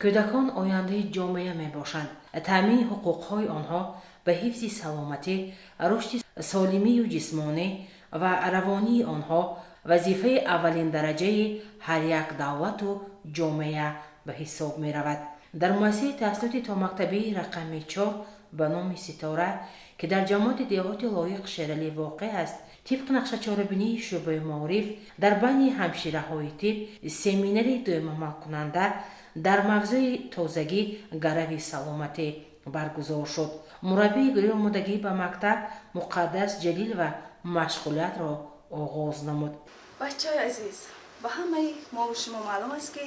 Кӯдакон ояндаи ҷомеа мебошанд. Таъмини ҳуқуқҳои онҳо ба ҳифзи саломатӣ, рушди солимию ҷисмонӣ ва равонии онҳо вазифаи аввалиндараҷаи ҳар як давлату ҷомеа ба ҳисоб меравад. Дар муассисаи таҳсилоти томактабии рақами 4 ба номи Ситора, ки дар ҷамоати деҳоти Лоиқ Шералӣ воқеъ аст, тибқи нақшачорабинии шӯъбаи маориф дар байни ҳамшираҳои тиб семинари доимамалкунанда дар мавзӯи «Тозагӣ гарави саломатӣ» баргузор шуд. Мураббии гурӯҳи омодагӣ ба мактаб Муқаддас Ҷалилова машғулиятро оғоз намуд. Бачаҳои азиз, ба ҳамаи мову шумо маълум аст, ки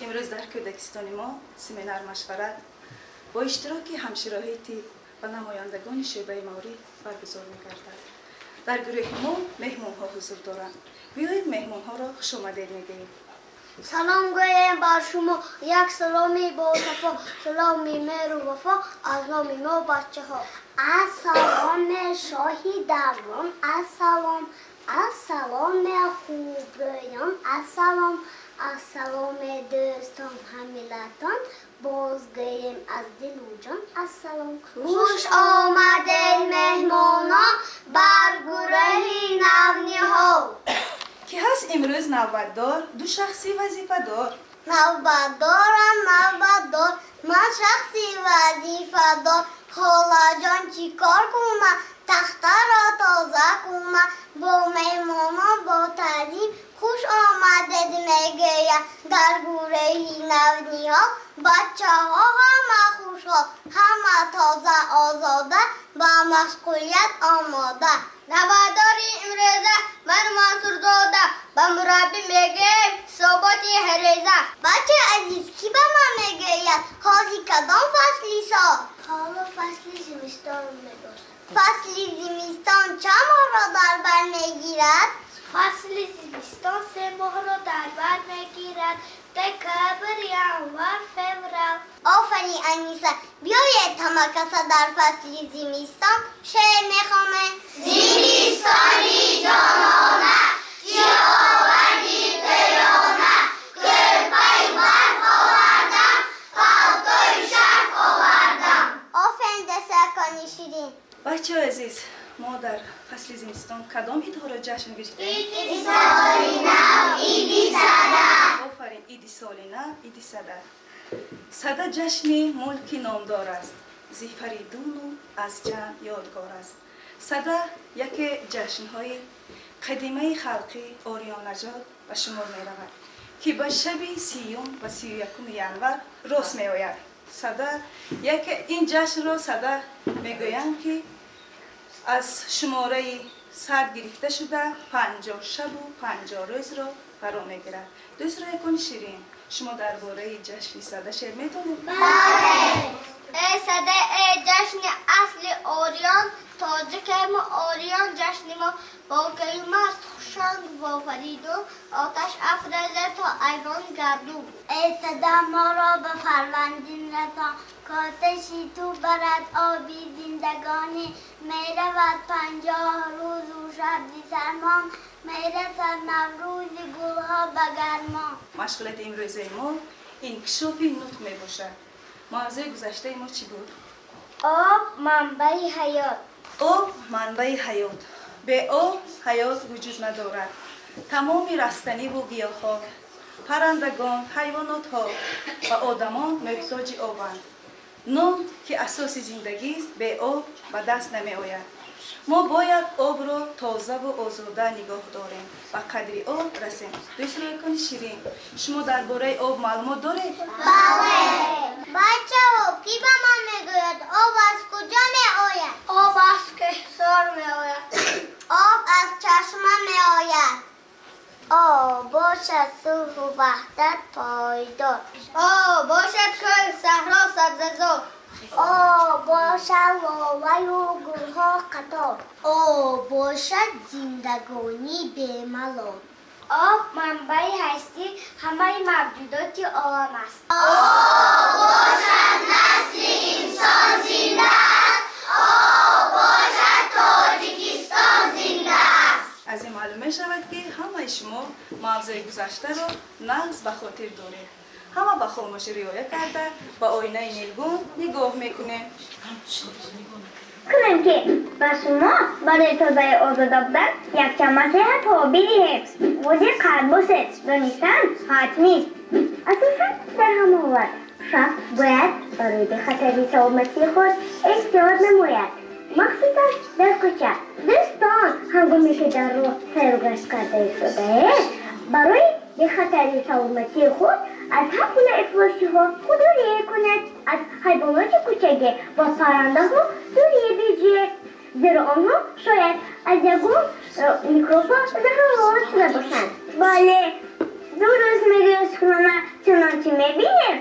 имрӯз дар кӯдакистони мо семинар машварат бо иштироки ҳамшираҳои тиб ва намояндагони шӯъбаи маориф баргузор мегардад. Дар гурӯҳи мо меҳмонҳо ҳузур доранд. Биёед, меҳмонҳоро хушомадед мегӯем. Салом гӯем бар шумо, як саломи босафо, саломи меҳру вафо аз номи мо, бачаҳо. Ассаломе, шоҳи даврон, ассалом, ассаломе, хубрӯён, ассалом, ассаломе, дӯстон, ҳаммиллатон, боз гӯем аз дилу ҷон ассалом. Хуш омадед, меҳмонон, бар гурӯҳи Навниҳол. Ки ҳаст имрӯз навбатдор, ду шахси вазифадор? Навбатдорам, навбатдор, ман шахси вазифадор. Холаҷон, чӣ кор кунам? Тахтаро тоза кунам. Бо меҳмонон бо таъзим хуш омадед мегӯям. Дар гурӯҳи Навниҳол бачаҳо ҳама хушҳол, ҳама тоза, озода, ба машғулият омода. Навбатдори имрӯза ман, Мансурзода, ба мураббӣ мегӯем ҳисоботи ҳаррӯза. Бачаи азиз, кӣ ба ман мегӯяд, ҳозир кадом фасли сол? Ҳоло фасли зимистон мебошад. Фасли зимистон чанд моҳро дар бар мегирад? Фасли зимистон 3 моҳро дар бар мегирад: декабр, январ, феврал. Офарин, Аниса. Биёед, ҳамакаса дар фасли зимистон шеър мехонем. Зимистони ҷонона, чӣ овардӣ тӯёна? Кӯрпаи барф овардам, палтои шарф овардам. Офарин, дастакони ширин. Бачаҳои азиз, мо дар фасли зимистон кадом идҳоро ҷашн гирифтем? Иди соли нав, иди Сада. Офарин, иди соли нав, иди Сада. Сада ҷашни мулки номдор аст, зи Фаридуну аз Ҷам ёдгор аст. Сада яке ҷашнҳои қадимаи халқи ориённажод ба шумор меравад, ки ба шаби 30-ум ва 31-уми январ рост меояд. Сада яке ин ҷашнро Сада мегӯянд, ки аз шумораи 100 гирифта шуда, 50 шабу 50 рӯзро фаро мегирад. Дӯстроякони ширин, шумо дар бораи ҷашни Сада шеър медонед? Бале. Эй Сада, эй ҷашни асли ориён, тоҷикему ориён ҷашни мо. Бо Каюмарс Хушанг, бо Фаридун, оташ афрӯзад то айвони гардун. Эй Сада, моро ба Фарвардин расон, к-оташи ту барад оби зиндагонӣ. Меравад 50 рӯзу шаб зи сармон, мерасад Наврӯзи гулҳо ба гармон. Машғулияти имрӯзаи мо инкишофи нутқ мебошад. Мавзӯи гузаштаи мо чӣ буд? Об манбаи ҳаёт. Об манбаи ҳаёт. Бе об ҳаёт вуҷуд надорад. Тамоми растаниву гиёҳҳо, паррандагон, ҳайвонотҳо ва одамон муҳтоҷи обанд. Нон, ки асоси зиндагист, бе об ба даст намеояд. Мо бояд обро тозаву озода нигоҳ дорем, ба қадри об расем. Дӯстроякони ширин, шумо дар бораи об маълумот доред? Бале. Бачаҳо, кӣ ба ман мегӯяд, об аз куҷо меояд? Об аз кӯҳсор меояд. Об аз чашма меояд. Об бошад, сулҳу ваҳдат пойдор. Об бошад, кӯҳ, саҳро сабзазор. Об бошад, лолаю гулҳо қатор. Об бошад, зиндагонӣ бемалол. Об манбаи ҳастии ҳамаи мавҷудоти олам аст. Об бошад, насли инсон зинда аст. Об бошад, Тоҷикистон зинда аст. Аз ин маълум мешавад, ки ҳамаи шумо мавзӯи гузаштаро нағз ба хотир доред. Ҳама ба хомӯшӣ риоя карда, ба оинаи нилгун нигоҳ мекунем. Кунем, ки ба шумо барои тозаю озода будан якчанд маслиҳатҳо бидиҳем. Бодиққат бошед, донистан ҳатмист. Асосан дар ҳама ҳолат шахс бояд барои бехатарии саломатии худ эҳтиёт намояд, махсусан дар кӯча. Дӯстон, ҳангоме ки дар роҳ сайру гашт карда истодаед, барои бехатарии саломатии худ аз ҳар гуна ифлосиҳо худдорӣ кунед. Аз ҳайвоноти кӯчагӣ ва паррандаҳо дурӣ биҷӯед, зеро онҳо шояд аз ягон микробҳо заҳролуд шуда бошанд. Бале, дуруст мегӯяд Шукрона. Чунончи мебинем,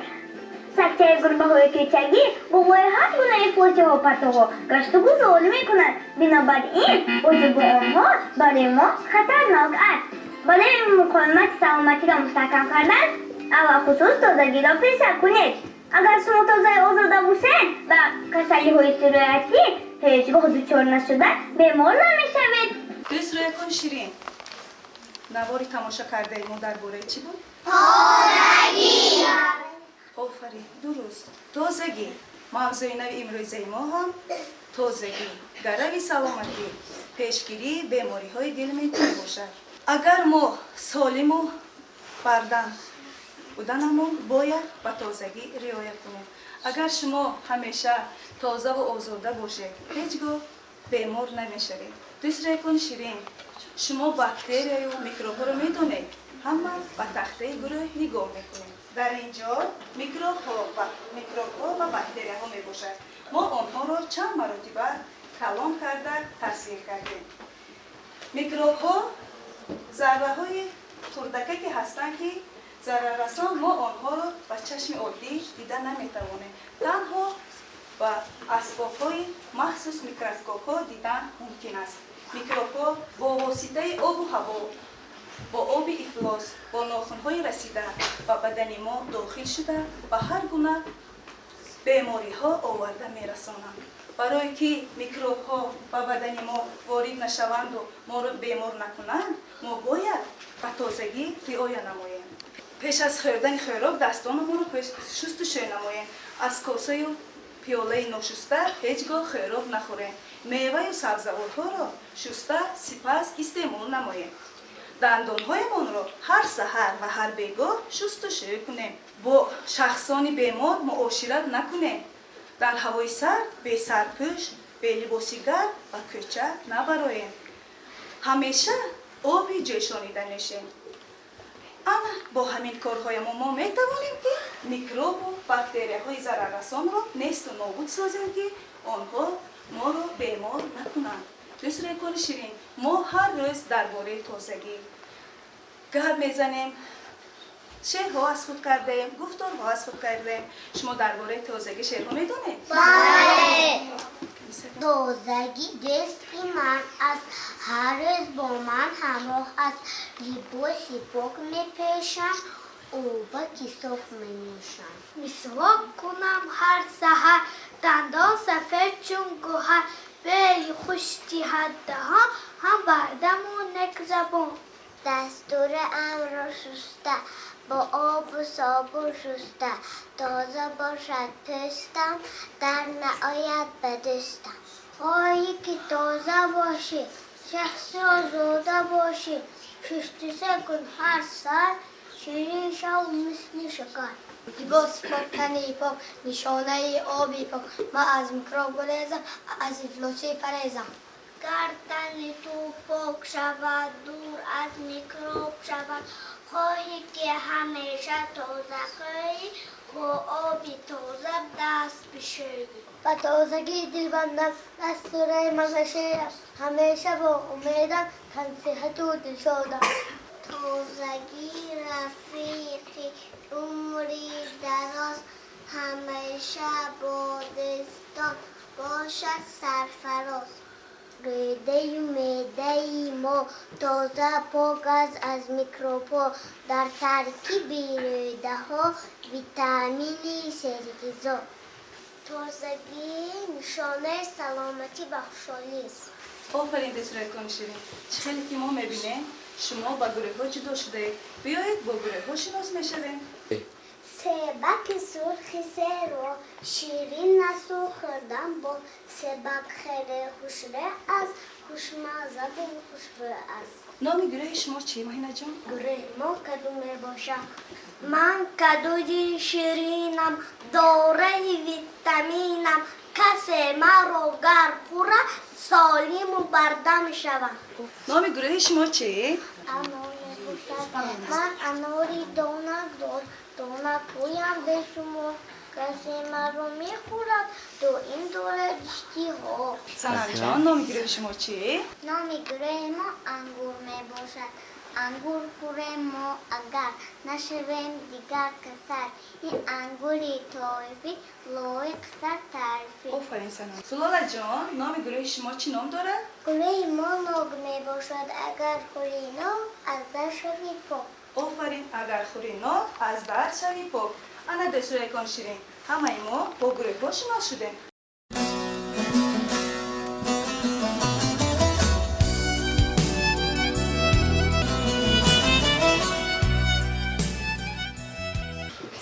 сагчаю гурбаҳои кӯчагӣ болои ҳар гуна ифлосиҳо, партовҳо гашту гузор мекунанд. Бинобар ин бозӣ бо онҳо барои мо хатарнок аст. Барои муқовимати саломатиро мустаҳкам кардан, алалхусус тозагиро пеша кунед. Агар шумо тозаю озода бошед, ба касалиҳои сироятӣ ҳеҷ гоҳ дучор нашуда, бемор намешавед. Дӯстрӯякони ширин, навори тамошо кардаи мо дар бораи чӣ буд? Офарин, дуруст, тозагӣ. Мавзӯи нави имрӯзаи мо ҳам тозагӣ гарави саломатӣ, пешгирии бемориҳои гельминтӣ мебошад. Агар мо солиму бардам буданамон, бояд ба тозагӣ риоя кунем. Агар шумо ҳамеша тозаву озода бошед, ҳеҷ гоҳ бемор намешавед. Дӯстрӯякони ширин, шумо бактерияю микробҳоро медонед? Ҳама ба тахтаи гурӯҳ нигоҳ мекунем. Дар ин ҷо микробҳо ва бактерияҳо мебошад. Мо онҳоро чанд маротиба калон карда тасвир кардем. Микробҳо зарраҳои хурдакаке ҳастанд, ки зараррасон. Мо онҳоро ба чашми оддӣ дида наметавонем, танҳо ба асбобҳои махсус, микроскопҳо дидан мумкин аст. Микробҳо бо воситаи обу ҳаво, бо оби ифлос, бо нохунҳои расида ба бадани мо дохил шуда, ба ҳар гуна бемориҳо оварда мерасонанд. Барое ки микробҳо ба бадани мо ворид нашаванду моро бемор накунанд, мо бояд ба тозагӣ риоя намоем. Пеш аз хӯрдани хӯрок дастонамонро шустушӯй намоем. Аз косаю пиёлаи ношуста ҳеҷ гоҳ хӯрок нахӯрем. Меваю сабзавотҳоро шуста, сипас истеъмол намоем. Дандонҳоямонро ҳар саҳар ва ҳар бегоҳ шустушӯй кунем. Бо шахсони бемор муошират накунем. Дар ҳавои сард бесарпӯш, белибоси гарм ба кӯча набароем. Ҳамеша оби ҷӯшонида нӯшем. Ана бо ҳамин корҳоямон мо метавонем, ки микробу бактерияҳои зараррасонро несту нобуд созем, ки онҳо моро бемор накунанд. Дӯстрӯякони ширин, мо ҳар рӯз дар бораи тозагӣ гап мезанем, шеърҳо аз худ кардаем, гуфторҳо аз худ кардаем. Шумо дар бораи тозагӣ шеърҳо медонед? Бале. Тозагӣ дӯсти ман аст, ҳар рӯз бо ман ҳамроҳ аст. Либоси пок мепӯшам, оби соф менӯшам. Мисвок кунам ҳар саҳар, дандон сафед чун гӯҳар, бӯи хуш диҳад даҳон, ҳам бардаму некзабон. Дастураамро шуста, бо обу собун шуста, тоза бошад пӯстам, дар наояд ба дӯстам. Хоҳӣ ки тоза бошӣ, шахси озода бошӣ, шустушӯ кун ҳар саҳар, ширин шав мисли шакар. Либоси пок, тани пок, нишонаи оби пок. Ман аз микроб гурезам, аз ифлосӣ парезам. Гар тани ту пок шавад, дур аз микроб шавад, хоҳӣ ки ҳамеша тоза хӯӣ, бо оби тоза даст бишӯӣ. Ба тозагӣ дил бандам, дастураи ман шеърам, ҳамеша бо умедам, тансиҳату дилшодам. Тозагӣ рафиқи умри дароз, ҳамеша бо дӯстон бошад сарфароз. Рӯдаю меъдаи мо тоза пок аст аз микробҳо, дар таркиби рӯдаҳо витамини серғизо. Тозагӣ нишонаи саломатӣ ва хушҳолист. Офарин, дӯстрӯякони ширин! Чӣ хеле ки мо мебинем, шумо ба гурӯҳҳо ҷудо шудаед. Биёед, бо гурӯҳҳо шинос мешавем. Себаки сурхи серо ширин асту хӯрдан бо себак хеле хушрӯ аст, хушмаззаду хушбӯ аст. Номи гурӯҳи шумо чӣ, Маҳинаҷон? Гурӯҳи мо каду мебошад. Ман кадуи ширинам, дораи витаминам. Касе маро гар хӯрад, солиму бардам шавад. Номи гурӯҳи шумо чӣ? Анор мебошад. Ман анори донакдор, донакҳоям бешумор. Касе маро мехӯрад, доим дорад иштиҳо. Санамҷон, номи гурӯҳи шумо чӣ? Номи гурӯҳи мо ангур мебошад. Ангур хӯрем мо агар, нашавем дигар касал. Ин ангури тоифӣ лоиқ сар таърифӣ. Офарин, Санам. Сулолаҷон, номи гурӯҳи шумо чӣ ном дорад? Гурӯҳи мо нок мебошад. Агар хӯрӣ нок, аз дард шавӣ пок. Офарин, агар хӯрӣ нок, аз дард шавӣ пок. Ана, дӯстдоракон ширин, ҳамаи мо бо гурӯҳҳо шинос шудем.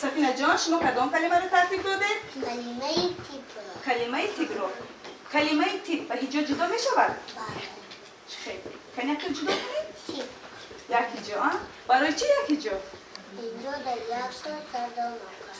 Сафинаҷон, шумо кадом калимаро тартиб додед? Калимаи тибро. Калимаи тибро. Калимаи тиб ба ҳиҷо ҷудо мешавад? Бале. Хел, кани якел ҷудо кунед. Тиб. Як ҳиҷо, а? Барои чӣ як ҳиҷо? Инҷо дар як то садонока.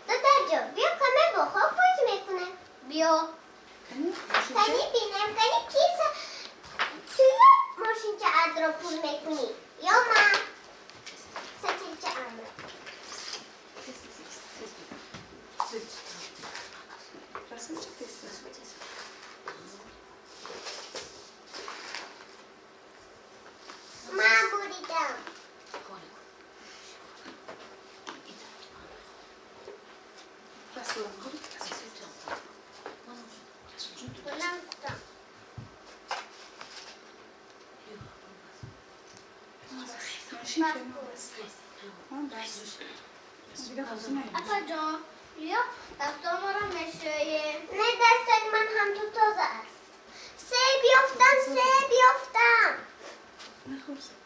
Дадаҷон, биё каме бо хок бозӣ мекунем. Биё. Кани бинем, кани киса туя мошинча адро пур мекунӣ? Ё ман? Сатилча амро. Расулча, тез. Ман буридам. Расулам, бурид. Баланд кутам. Мошинча дигар бозӣ наём. Апаҷон, биё дастонро мешӯем. Не, дастони ман ҳам ту тоза аст. Себ ёфтам, себ ёфтам. Нахӯр.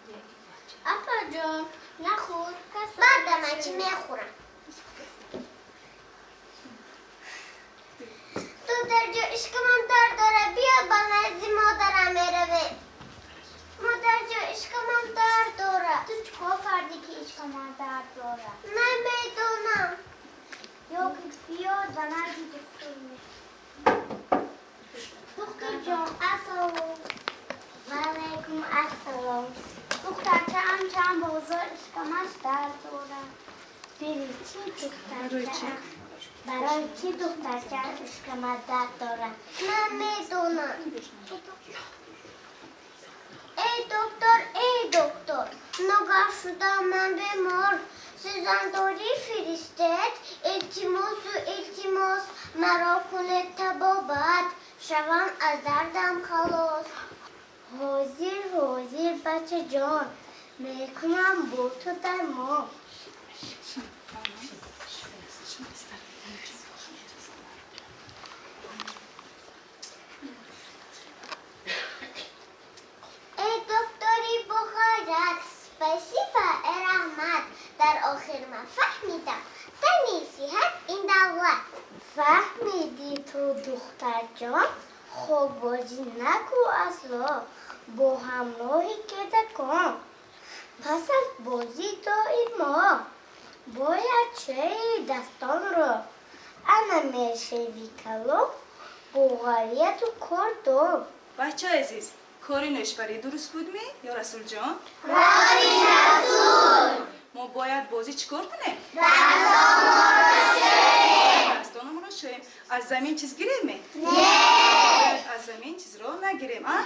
Чӣ мехӯрам? Додарҷон, ишкамам дард дорад. Биё ба назди модарам меравем. Модарҷон, ишкамам дард дорад. Ту чӣ кор кардӣ, ки ишкамам дард дорад? Намедонам. Ё ки биё ба назди духтур. Духтурҷон, ассалом. Ва алайкум ассалом. Духтарчаам чанд бозор ишкамаш дард дорад. Бери чӣ духтарчаам? Барои чӣ духтарчаам ишкамаш дард дорад? Намедонам. Эй доктор, эй доктор, ногоҳ шудам ман бемор. Сӯзандорӣ фиристед, илтимосу илтимос, маро кунед табобат, шавам аз дардам халос. Ҳозир, ҳозир, бачаҷон, мекунам бо ту дармон. Эй доктори боғайрат, спасибо, э раҳмат. Дар охир ман фаҳмидам, тани сиҳат ин давлат. Фаҳмидӣ ту, духтарҷон, хоббозӣ наку асло бо ҳамроҳи кӯдакон. Пас аз бозӣ доимо бояд шӯи дастонро. Ана мешавӣ калон, бо ғайрату кордон. Бачаи азиз, кори нӯшбарӣ дуруст будми ё Расулҷон? Кори Расул! Мо бояд бозӣ чӣ кор кунем? Дастонамонро шӯем. Аз замин чиз гирем? Не, аз замин чизро нагирем. А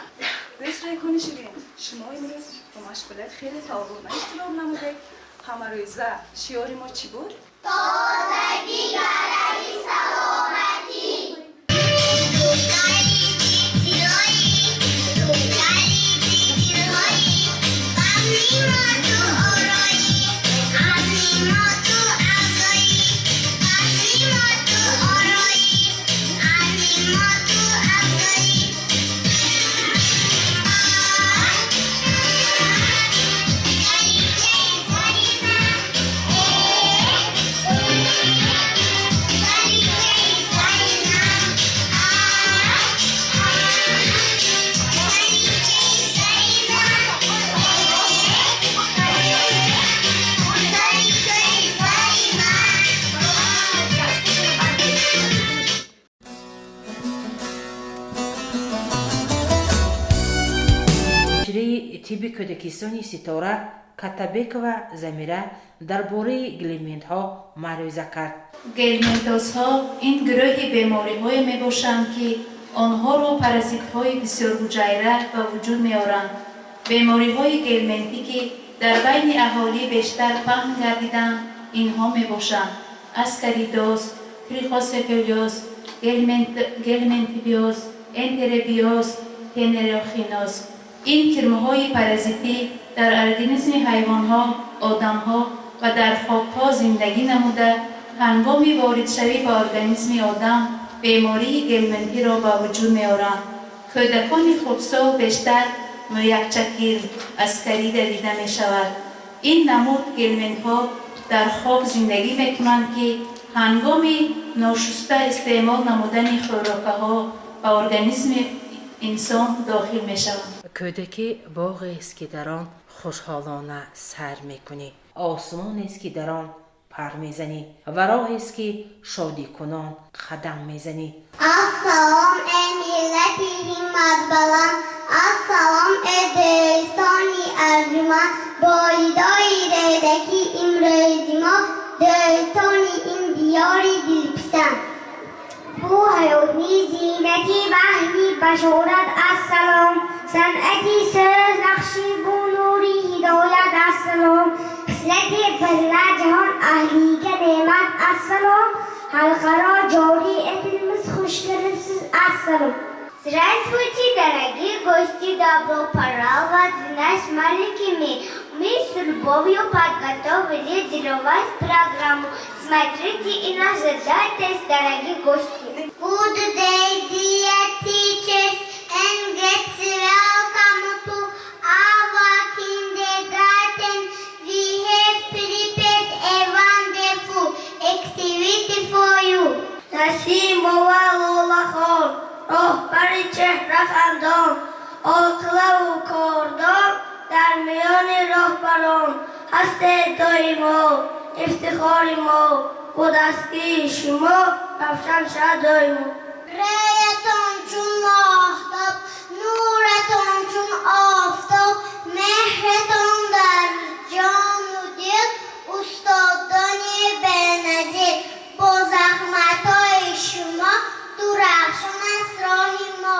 рес Райкони ширин, шумо имрӯз бо машғулият хеле фаъолона иштирок намудед. Ҳамарӯза шиори мо чӣ буд? Тозагӣ гарави саломатӣ. Ҳуҷраи тибби кӯдакистони Ситора Катабекова Замира дар бораи гельминтҳо маърӯза кард. Гельминтозҳо ин гурӯҳи бемориҳое мебошанд, ки онҳоро паразитҳои бисёрҳуҷайра ба вуҷуд меоранд. Бемориҳои гельминтӣ, ки дар байни аҳолӣ бештар паҳн гардиданд, инҳо мебошанд: аскаридоз, трихоцефалиоз, гельминтибиоз, энтеробиоз, тенерохиноз. Ин кирмҳои паразитӣ дар организми ҳайвонҳо, одамҳо ва дар хокҳо зиндагӣ намуда, ҳангоми воридшавӣ ба организми одам бемории гельминтиро ба вуҷуд меоранд. Кӯдакони хурдсол бештар мӯякчакирм аскарида дида мешавад. Ин намуд гельминтҳо дар хок зиндагӣ мекунанд, ки ҳангоми ношуста истеъмол намудани хӯрокаҳо ба организми инсон дохил мешаванд. Кӯдакӣ боғест, ки дар он хушҳолона сайр мекунӣ, осмонест, ки дар он пар мезанӣ ва роҳест, ки шодикунон қадам мезанӣ. Ассалом, эй миллати ҳимматбаланд, ассалом, эй дӯстони арҷуманд, бо нидои Рӯдакӣ имрӯзи мо дӯстони ин диёри дилписанд. Бу ҳаётни зинати ваҳйи башорат ассалом, санъати сӯз нақши бу нури ҳидоят ассалом, хислати пирла ҷаҳон аҳлига неъмат ассалом, халқаро ҷорӣ этилмиз хуш келибсиз ассалом. Здравствуйте, дорогие гости! Добро пожаловать в наш маленький мир. Мы с любовью подготовили для вас программу. Смотрите и наслаждайтесь, дорогие гости. Good day, dear teachers and guests. Welcome to our kindergarten. We have prepared a Гавҳари чеҳра хандон, оқилаву кордон, дар миёни роҳбарон ҳастед доимо, ифтихори мо, бо дастгирии шумо равшан шавад доимо. Рӯятон чун моҳтоб, нуратон чун офтоб, меҳратон дар ҷону дил, устодони беназир, бо заҳматҳои шумо дурахшон аст роҳи мо.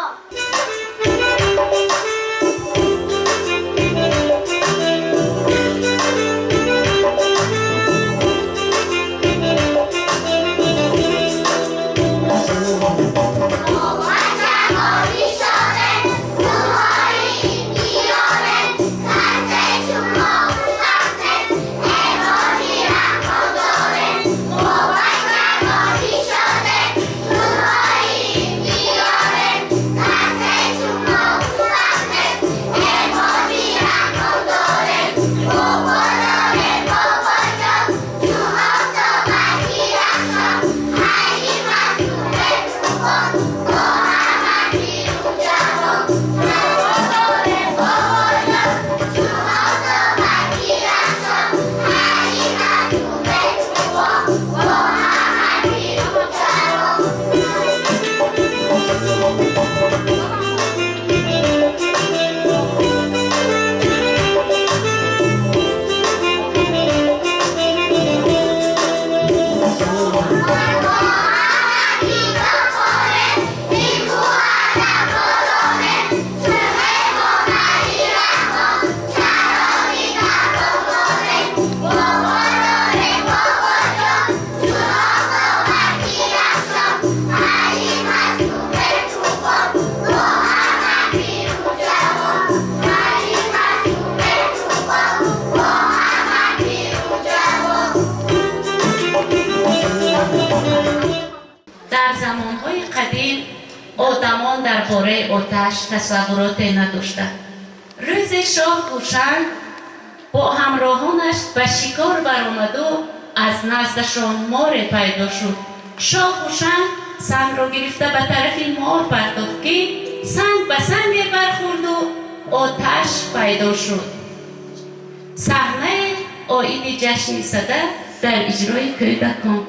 Дар замонҳои қадим одамон дар бораи оташ тасаввуроте надоштанд. Рӯзе шоҳ Ҳушанг бо ҳамроҳонаш ба шикор баромаду аз наздашон море пайдо шуд. Шоҳ Ҳушанг сангро гирифта ба тарафи мор партофт, ки санг ба санге бархӯрду оташ пайдо шуд. Саҳнаи оиди ҷашни Сада дар иҷрои кӯдакон.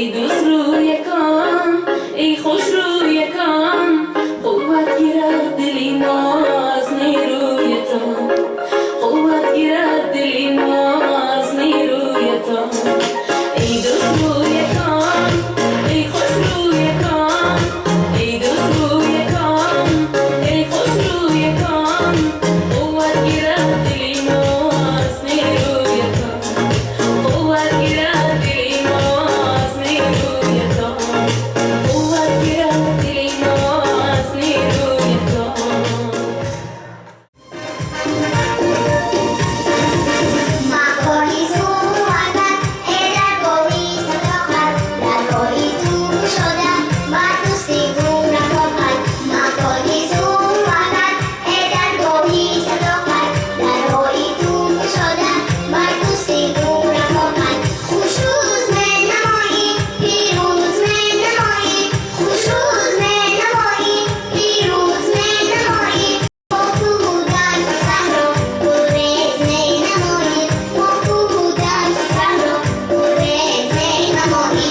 Эй дӯстрӯякон, эй хушрӯякон, қувват гирад дили мо аз нерӯятон, қувват гирад дили мо аз нерӯятон. Эй дӯстрӯякон, эй хушрӯякон, эй дӯстрӯякон, эй хушрӯякон, қувват гирад дили мо аз нерӯятон, қувват гирад дили мо аз нерӯятон, қувват гирад дили мо аз нерӯятон. Макони сувадат, э даргоҳи садоқат, даргоҳи ту кушода бар дӯсти рафоқат. Макони сувадат, э даргоҳи садоқат, даргоҳи ту кушода бар дӯсти рафоқат. Хушрӯз менамоӣ, пирӯз менамоӣ, хушрӯз менамоӣ, пирӯз менамоӣ. Мо кӯҳу дашту саҳро гурез менамоӣ, мо кӯҳу дашту саҳро гурез менамоӣ.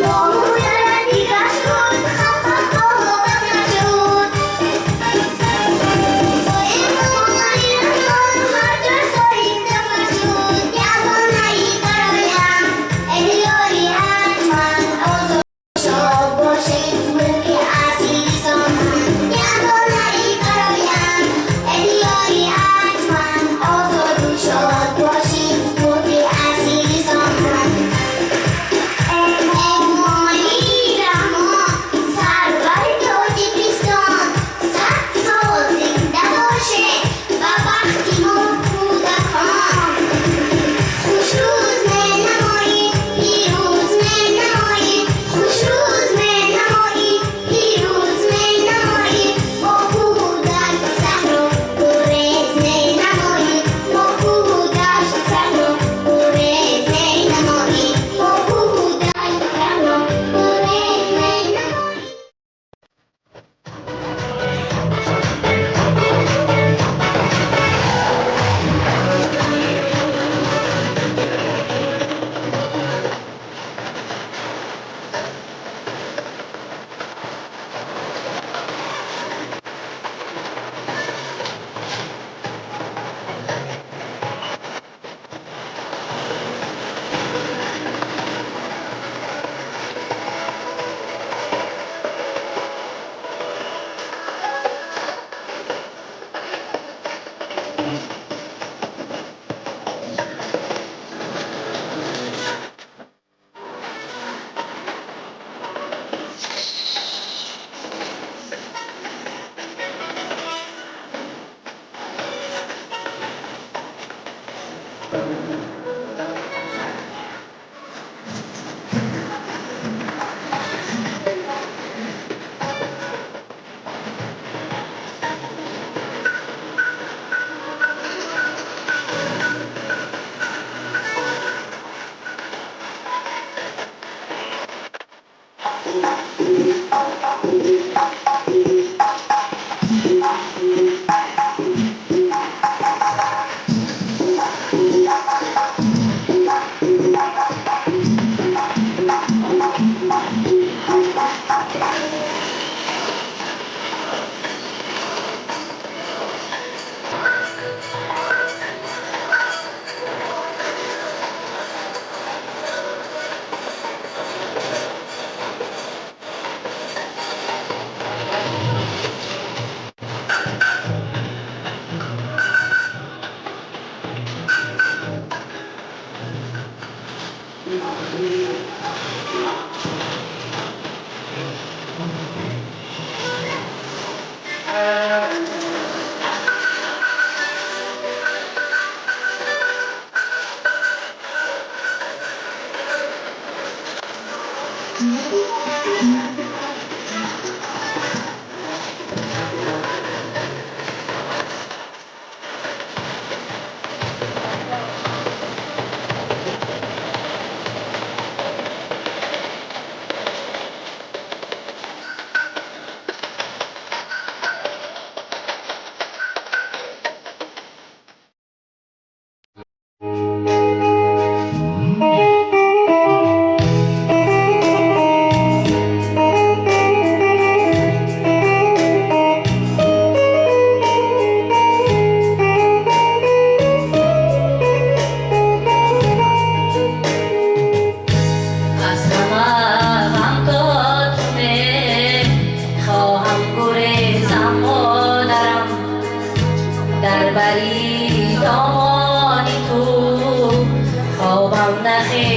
Бо муярат дигар шуд, халқат боло басар шуд. Бо эмомалӣ раҳмон ҳар ҷо соҳиб зафар шуд. Ягонаи бароям, э диёри арҷманд, озод шод бошед, мулки асили сомон. Ягонаи бароям, э диёри арҷманд, озоду шод бошед, мулки асили сомон. Эмомалӣ Раҳмон, сарвари Тоҷикистон, 100 сол зинда бошед ба бахти мо кӯдакон. Хушрӯз менамоӣ, пирӯз менамоӣ, хушрӯз менамоӣ, пирӯз менамоӣ. Мо кӯҳу дашту саҳро гурез менамоӣ, мо кӯҳу дашту саҳро гурез менамоӣ, мо кӯҳу дашту саҳро гурез менамоӣ.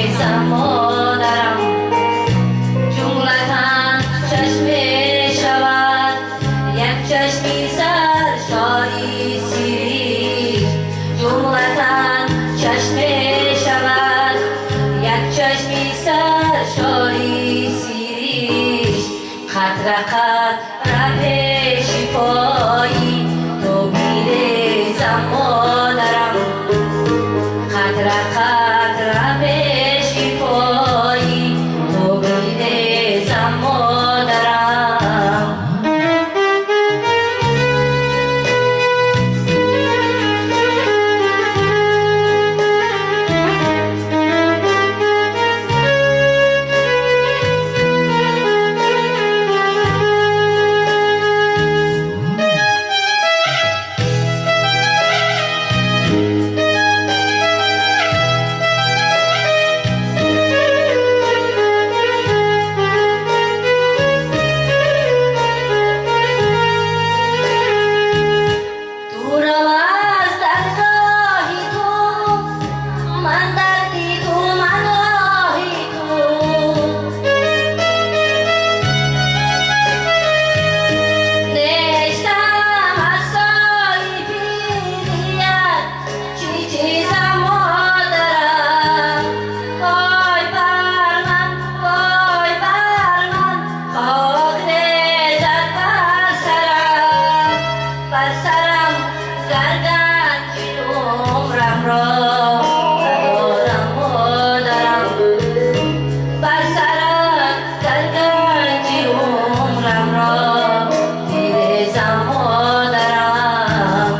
бирезам модарам, ҷумлатан чашм мешавад, як чашми саршори сириш. Ҷумлатан чашм мешавад, як чашми саршори сириш. Қатра қатра пеши пои ту бирезам модарам, қатра қатра пеши пои ту бирезам модарам. Дурам аз даргоҳи ту, ман дарди ту, ман оҳи ту. Нестам аз сои пирият, чӣ чизам модарам. Вой бар ман, вой бар ман, хок резад бар сарам, бар сарам гарданчи умрамро надорам модарам, бар сарам гарданчи умрамро бирезам модарам.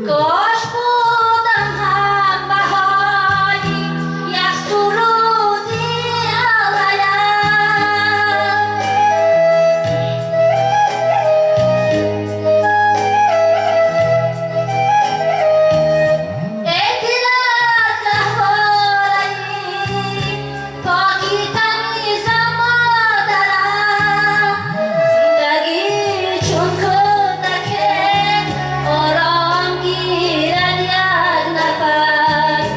Кош будам ҳам баҳои як суруди алаям. Эй дилат гаҳвораи поки тамизам модарам, зиндагӣ чун кӯдаке ором гирад як нафас.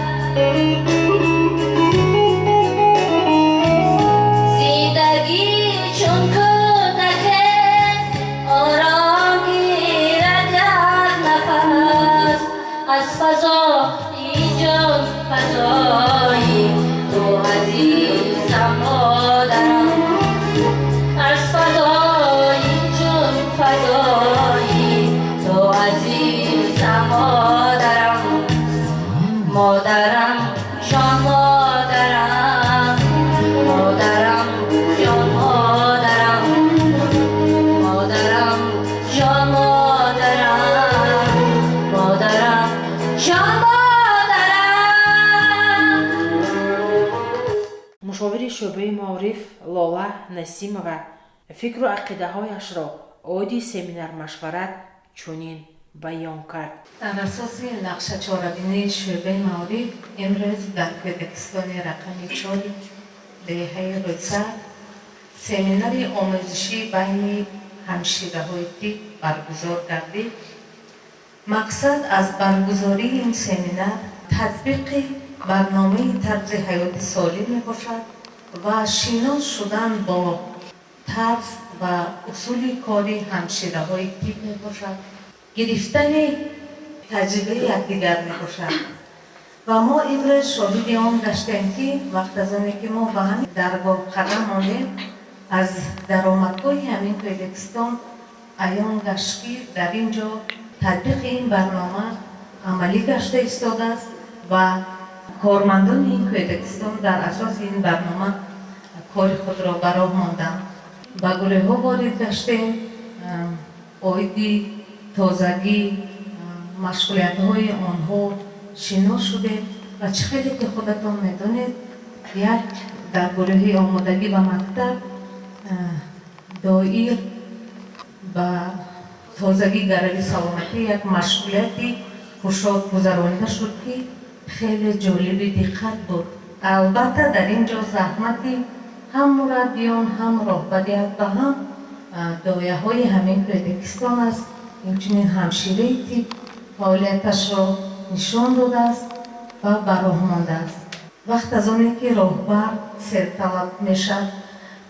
Зиндагӣ чун кӯдаке ором гирад як нафас. Аз фазои ҷон фазои ту азизам модарам, аз фазои ҷон фазои ту азизам модарам. Модарам ҷон модарам, модарам ҷон модарам, модарам ҷон модарам, модарам ҷон модарам. Мушовири шӯъбаи маориф Лола Насимова фикру ақидаҳояшро оиди семинар-машварат чунин баён кард. Дар асоси нақша чорабинии шӯъбаи маориф имрӯз дар Кӯдакистони рақами 4 деҳаи Рӯйсар семинари омӯзишӣ байни ҳамшираҳои тиб баргузор гардид. Мақсад аз баргузории ин семинар татбиқи барномаи тарзи ҳаёти солим мебошад ва шинос шудан бо тарз ва усули кори ҳамшираҳои тиб мебошад, гирифтани таҷрибаи якдигар мебошад. Ва мо имрӯз шоҳиди он гаштем, ки вақт аз оне ки мо ба ҳамин даргоҳ қадам мондем, аз даромадгоҳи ҳамин Кӯдакистон аён гашт, ки дар ин ҷо татбиқи ин барнома амалӣ гашта истодааст ва кормандони ин Кӯдакистон дар асоси ин барнома кори худро ба роҳ монданд. Ба гурӯҳҳо ворид гаштем, оиди тозагӣ, машғулиятҳои онҳо. шинос шудем ва чӣ хеле ки худатон медонед, як дар гурӯҳи омодагӣ ба мактаб доир ба тозагӣ, гарави саломатӣ як машғулияти кушод гузаронида шуд, ки хеле ҷолиби диққат буд. Албатта, дар ин ҷо заҳмати ҳам мураббиён, ҳам роҳбарият ва ҳам дояҳои ҳамин кӯдакистон аст. Инчунин ҳамшираи тиб фаъолияташро нишон додааст ва ба роҳ мондааст. Вақт аз оне ки роҳбар серталаб мешавад,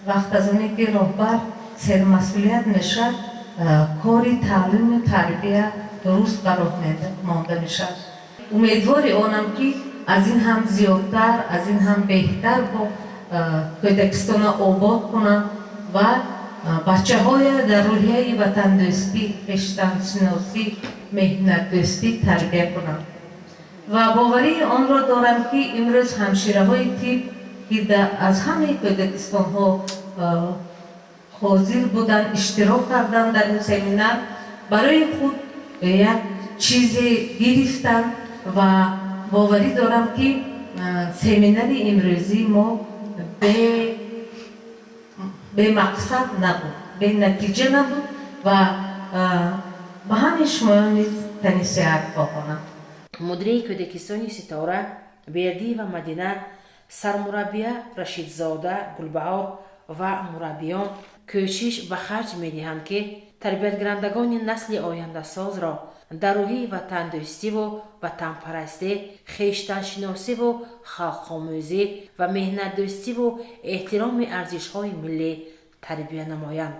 вақт аз оне ки роҳбар сермасъулият мешавад, кори таълиму тарбия дуруст ба роҳ монда мешавад. Умедвори онам, ки аз ин ҳам зиёдтар, аз ин ҳам беҳтар бо кӯдакистона обод кунам ва бачаҳоя дар рӯҳияи ватандӯстӣ, хештаншиносӣ, меҳнатдӯстӣ тарбия кунам. Ва боварии онро дорам, ки имрӯз ҳамшираҳои тиб, ки аз ҳамаи кӯдакистонҳо ҳозир буданд, иштирок карданд дар ин семинар, барои худ як чизе гирифтанд ва боварӣ дорам, ки семинари имрӯзии мо бемақсад набуд, бенатиҷа набуд ва ба ҳамаи шумоён низ тани сиҳат хоҳонам. Мудири кӯдакистони Ситора Бердиева Мадина, сармураббия Рашидзода Гулбаҳор ва мураббиён кӯшиш ба харҷ медиҳанд, ки тарбиятгирандагони насли ояндасозро дар рӯҳии ватандӯстиву ватанпарастӣ, хештаншиносиву халқомӯзӣ ва меҳнатдӯстиву эҳтироми арзишҳои миллӣ тарбия намоянд.